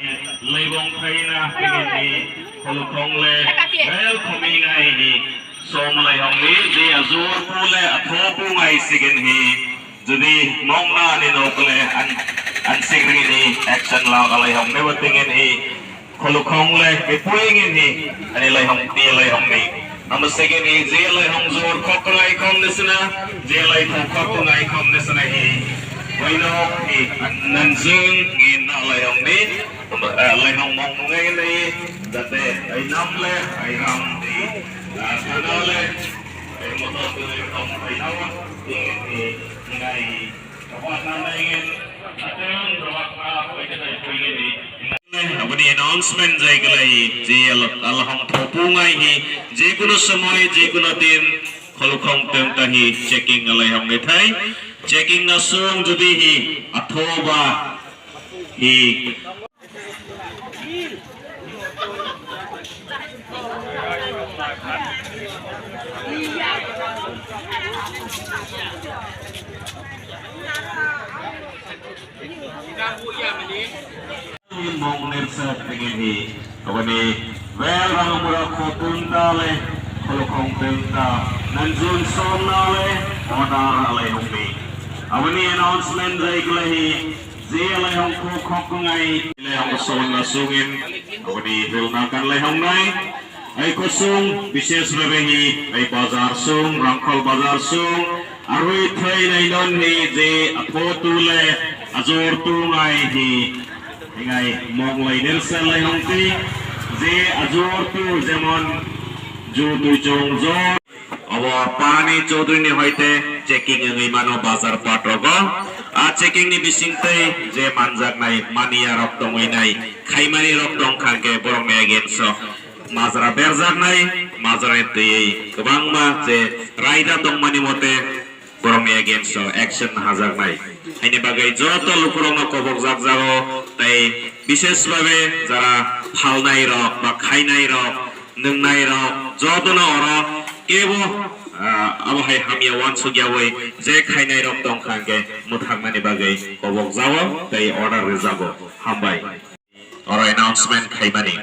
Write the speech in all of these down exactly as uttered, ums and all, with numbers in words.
Laibong khaina tingen hi kholukhong le bel khomi ngai hi som laihong ni je ajur pu le atho pu ngai sigen hi jodi mongna ni nok le an an sigri ni action la laihong ne tingen hi kholukhong le mi pui ngin hi ani laihong ti laihong ni. Namo second hi je laihong jor khok ngai khom nisna je lai thok khok ngai khom nisna hi. Waino hi nanjung ngin na laihong ni. Laihong mong ngai ni jate ai nam le ai ram ni. Thana le ai motor tu le khom ai nam ni ngai. Aboni announcement jai glai je alham thopu ngai hi je kuno somoy je kuno din kholukhong teng ta hi checking alai hong thai checking na sung jodi hi athoba hi Mong nersa tengin hi aboni well rang mura khotun ta le kholokhong teng ta nanjun som na le order alai hong ni aboni announcement jai glai hi. Je lai hong khok khok ngai lai hong song na sungin aboni hil na kan lai hong nai. Ai kosong bises bebe hi ai bazar sung rangkhol bazar sung arwi thai nai non hi je apho tu le ajor tu ngai hi ngai mong lai ner se lai hong ti je ajor tu jemon ju tu jong jor. Obo parani Chaudhary ni hoite checking wngwi mano bazar pat rogo. A checking ni bising tei je manjaknai mania rok tongwi nai khaimani rok tong kha khe borok ni against o majra berjaknai majra ni twiwi kwbangma je raida tongmani mote borok ni against o action hajaknai. Haini bagwi joto lukurok no kobok jak jago tei bishes bhabe jara phalnai rok ba khainai rok nwngnai rok jotono oro kebo, ah, abo hai hamya uansuk yaui je khainai rok tong kha hwnkhe mwthaknani bagwi kobok jago tei order rwjago. Hambai. Oro announcement khaimani.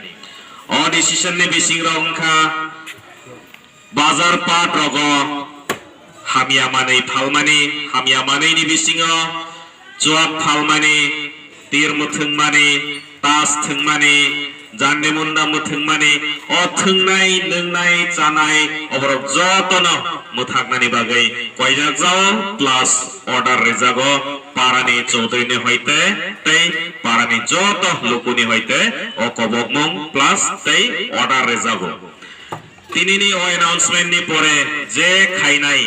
O decision ni bising rok wngkha bazar pat rogo hamya manwi phalmani, hamya manwi ni bisingo chuak phalmani, tir mwthwngmani, tas thwngmani, jande munda mwthwngmani, o thwngnai, nwngnai, chanai, oborok jotono mwthaknani bagwi koijak jao, plus order rijago parani Chaudhary ni hoite tei parani joto lukuni hoite o kobokmung plus tei order rijago. Tinini o announcement ni pore je khainai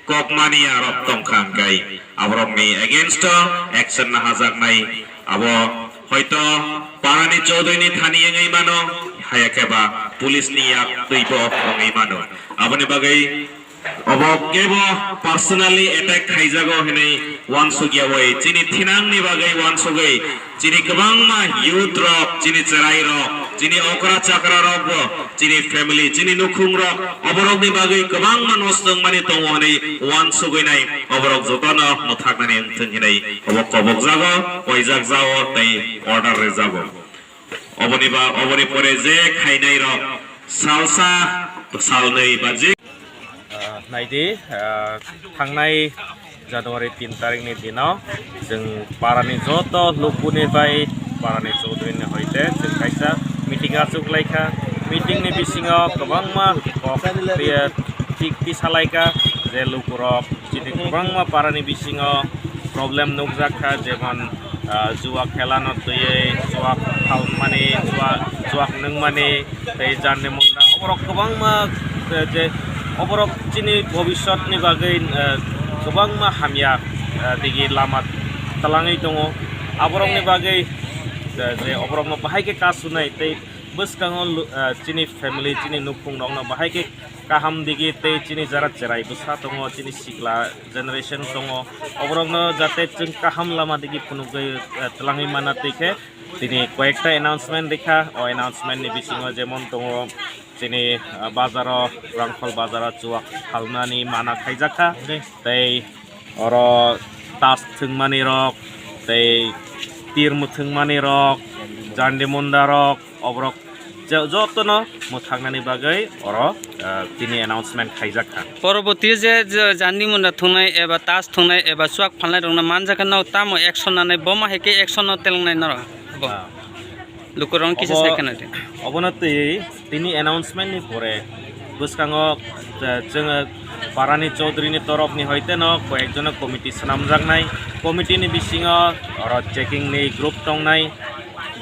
kokmani arok tong kha hwnkhe aborokni against o action nahajaknai abo hoito parani Chaudhary ni thani wngwi mano, haya khe ba police ni yak twibo wngwi mano. Aboni bagwi obo kebo personally attack khaijago hinwi uansukya bai chini thinangni bagwi uansugwi chini kwbangma youth rok, chini cherai rok, chini okra chakra rok bo, chini family, chini nukhung rok, oborokni bagwi kwbangma nosto wngmani tongo hinwi uansugwi nai, oborok jotono mwthaknani wngthwng hinwi obo kobokjago, koijak jao tei order rijago. Oboni ba, oboni pore je khainai rok salsa, salnwi ba je Ah, naidi, ah, thangnai January tin tarikni dino chwng parani joto lukuni bai parani Chaudhary ni hoite chwng kaisa meeting achuk laikha. Meeting ni bisingo kwbangma kok, eh, tik tisa laikha je lukurok chini kwbangma parani bisingo problem nukjak kha, jemon, ah, jua khela no twiwi, jua phalmani, jua, jua nungmani, tei jande munda, oborok kwbangma, eh, je oborok chini bobiswt ni bagwi, eh, kwbangma hamya, eh, digi lama twlangwi tongo. Aborokni bagwi, eh, je oborokno bahai khe kasunai tei bwskango lu-, eh, chini family, chini nukhung rokno bahai khe kaham digi tei chini jara cherai bwsa tongo, chini sikla generation tongo, oborokno jate chwng kaham lama digi phunugwi, eh, twlangwi mana twi khe tini koyekta announcement rikha. O announcement ni bisingo jemon tongo chini, ah, bazaro, Rangkhol bazaro chuak phalnani mana khaijakha, tei oro tas thwngmani rok, tei tir mwthwngmani rok, Jandi munda rok, oborok je-, jotono mwthaknani bagwi oro, ah, tini announcement khaijak kha. Poroboti je, je jandi munda thungnai eba tas thungnai eba chuak phalnai rokno manjakha no tamo action nanai, bo ma hai khe action no telangnai norok bo. Ah. Lukurok kisa Obo, sai khna di. Obono twi tini announcement ni pore bwskango, eh, chwng parani Chaudhary ni torop ni hoite no koyek jono committee swnamjaknai. Committee ni bisingo oro checking ni group tongnai.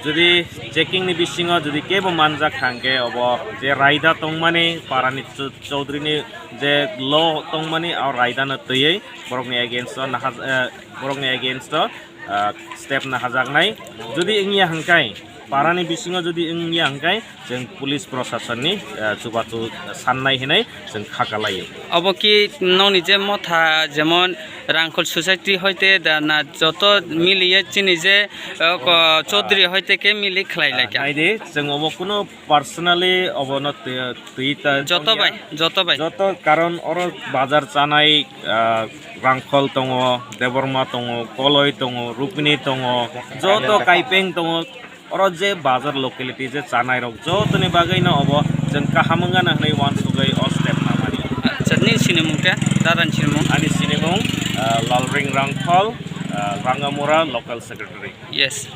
Jodi checking ni bisingo jodi kebo manjak thangkhe obo je raida tongmani parani Chau-, Chaudhary ni je law tongmani o raida no twiwi borokni against o naha-, eh, borokni against o, ah, step nahajaknai. Jodi wngya hwnkhe, parani bisingo jodi wngya hwnkhe, chwng police proshasonni, ah, chubachu sannai hinwi chwng kha kalaio. Obo ki nokni je motha, jemon Rangkhol society hoite da na joto miliye chini je, ah, ko-, Chaudhary hoite khe mili khlai lai kha. Naidi, chwng obo kuno personally obono twi, twi ta Joto tongya. Bai, joto bai. Joto karon oro bazar chanai, ah, Rangkhol tongo, Debbarma tongo, Koloi tongo, Rupini tongo, joto Kaipeng tongo. Oro je bazar locality je chanai rok jotoni bagwi no obo chwng kaham wngana hwnwi uansugwi o step namani. Acha, nini sinimung khe? Dada ni sinimung? Ani sinimung, ah, Lalring Rangkhol, ah, Rangamura local secretary. Yes.